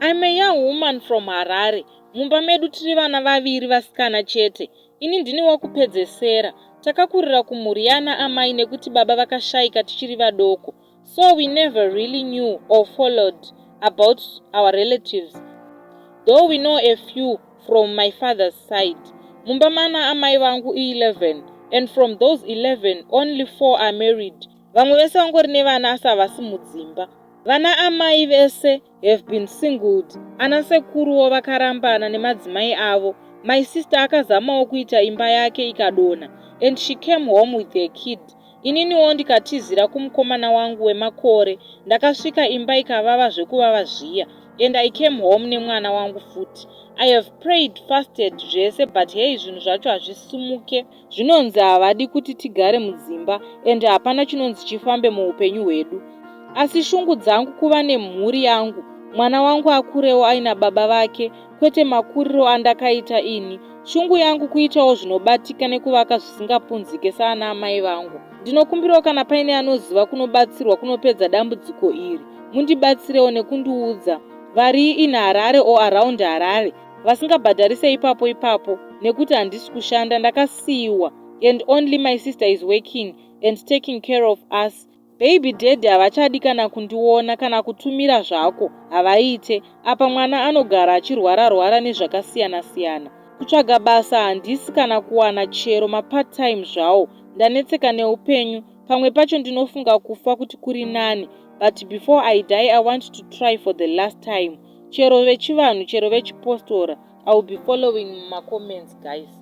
I'm a young woman from Harare. Mumba medu tiri vana vaviri vasikana chete. Ini ndini wekupedzesera. Takakurira kumhuri yana amai nekuti baba vakashaika tichiri vadoko. So we never really knew or followed about our relatives. Though we know a few from my father's side. Mumba mana amai vangu i11 and from those 11 only 4 are married. Vamwe vese vangori nevana asi havasi mudzimba. Vana amai vese have been singled. Ana sekuruwo vakarambana nemadzimai avo. My sister akazamawo kuita imba yake ikadonha and she came home with her kid. Ininiwo ndikatizira kumukomana wangu wemakore. Ndakasvika imba ikavava zvekuvava zviya and I came home nemwana wangu futi. I have prayed, fasted zvese, but hey, zvinhu zvacho hazvisimuke. Zvinonzi havadi kuti tigare mudzimba and hapana chinonzi chifambe muupenyu hwedu. Asi shungu dzangu kuva nemhuri yangu, mwana wangu akurewo aina baba vake, kwete makuriro andakaita ini. Shungu yangu kuitawo zvinobatika nekuvaka zvisingapunzike saana amai vangu. Ndinokumbirawo kana paine anoziva kunobatsirwa kunopedza dambudziko iri, mundibatsirewo nekundiudza vari in Harare or around Harare vasingabhadharise ipapo ipapo, nekuti handisi kushanda, ndakasiyiwa and only my sister is working and taking care of us. Baby daddy havachadi kana kundiona, kana kutumira zvako havaite. Apa mwana anogara achirwara rwara nezvakasiyana-siyana. Kutsvaga basa handisi kana kuwana chero mapart time zvawo. Ndanetseka neupenyu. Pamwe pacho ndinofunga kufa kuti kuri nani, but before I die I want to try for the last time. Chero vechivanhu, chero vechipostora, I will be following mumacomments, guys.